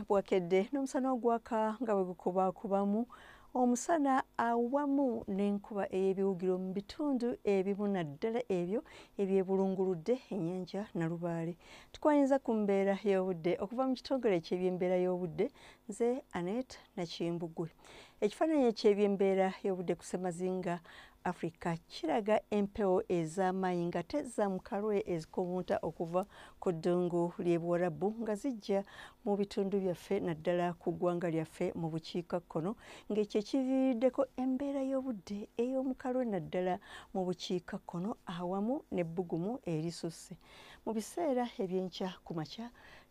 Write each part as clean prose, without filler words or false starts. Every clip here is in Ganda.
Bwakedde n'omusana ogwaka nga bwe gukubaakubamu omusana awamu n'enkuba ey'ebiwugiro mu bitundu ebimu naddala ebyo ebyebulunguludde ennyanja Nalubaale. Tukwaniriza ku mbeera y'obudde okuva mu kitongole eky'ebyembeera y'obudde, nze Annette Nakimbugwe. Ekifaananyi eky'ebyembeera y'obudde ku Ssemazinga Africa kiraga empewo ez'amaanyi nga tezza mu kalwe ezikuŋŋunta okuva ku ddungu ly'e Buwarabu nga zijja mu bitundu byaffe naddala ku ggwanga lyaffe mu bukiikakkono, ng'ekyo ekiviiriddeko embeera y'obudde ey'omukalwe naddala mu bukiikakkono awamu n'ebbugumu erisusse. Mu biseera ebyenkya ku makya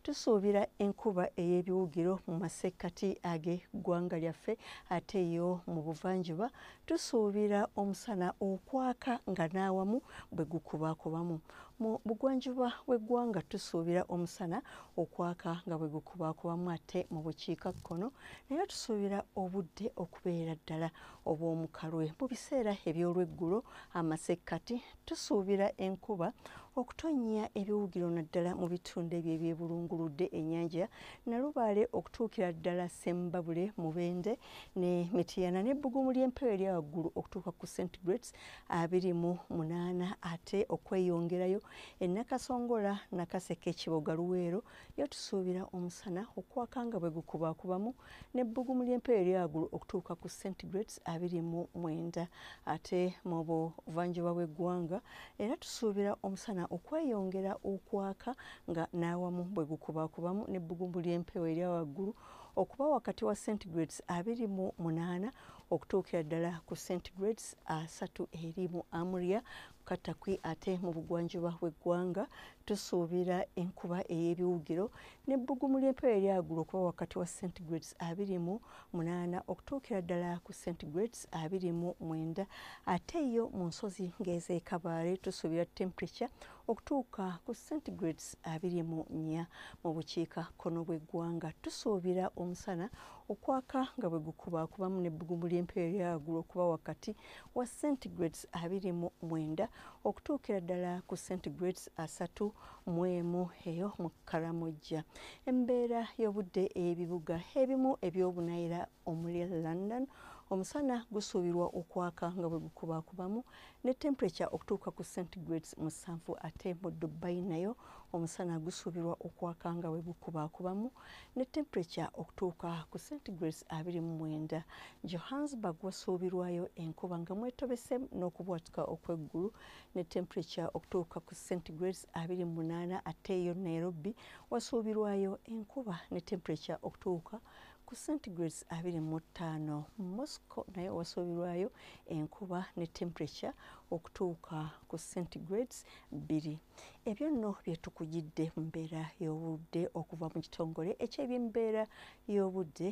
tusuubira enkuba ey'ebiwugiro mu masekkati ag'eggwanga lyaffe, ate yo mu buvanjuba tusuubira omusana okwaka nga n'awamu bwe gukubaakubamu. Mu bugwanjuba bw'eggwanga tusuubira omusana okwaka nga bwe gukubaakubamu, ate mu bukiikakkono naye tusuubira obudde okubeera ddala obw'omukalwe. Mu biseera eby'olweggulo amasekkati tusuubira enkuba okutonnya ebiwugiro naddala mu bitundu ebyo ebyebulunguludde ennyanja Nalubaale okutuukira ddala Ssembabule, Mubende ne Mityana, n'ebbugumu ly'empewo erya waggulu okutuuka ku centigrades 28, ate okweyongerayo e Nakasongola, Nakaseke, Kiboga, Luweero yo tusuubira omusana okwaka nga bwe gukubaakubamu n'ebbugumu ly'empewo erya waggulu okutuuka ku centigrades 29. Ate mu buvanjuba bw'eggwanga era tusuubira omusana okweyongera okwaka nga n'awamu bwe gukubaakubamu n'ebbugumu ly'empewo erya waggulu okuba wakati wa centigrades 28 okutuukira ddala ku centigrades 30 eri mu Amuria Katakwi. Ate mu bugwanjuba bw'eggwanga tusuubira enkuba ey'ebiwugiro n'ebbugumu ly'empewo erya waggulu okuba wakati wa centigrades 28 okutuukira ddala ku centigrades 29. Ate yo mu nsozi ng'ez'e Kabaale tusuubira temperature okutuuka ku centigrades 24. Mu bukiikakkono bw'eggwanga tusuubira omusana okwaka nga bwe gukubaakubamu n'ebbugumu ly'empewo erya waggulu okuba wakati wa centigrades 29 okutuukira ddala ku centigrades 31 eyo mu Karamojja. Embeera y'obudde ey'ebibuga ebimu eby'obunaayira omuli London, omusana gusuubirwa okwaka nga bwe gukubaakubamu ne temperature okutuuka ku centigrades 7. Ate mu Dubai nayo omusana gusuubirwa okwaka nga bwe gukubaakubamu ne temperature okutuuka ku centigrades 29. Johannesburg wasuubirwayo enkuba nga mwetobese n'okubwatuka okw'eggulu ne temperature okutuuka ku centigrades 28. Ate yo Nairobi wasuubirwayo enkuba ne temperature okutuuka ku centigrades 25. Moscow nayo wasuubirwayo enkuba ne temperature okutuuka ku centigrades 2. Ebyo nno bye tukugidde mu mbeera y'obudde okuva mu kitongole eky'ebyembeera y'obudde.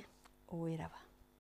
Oweeraba.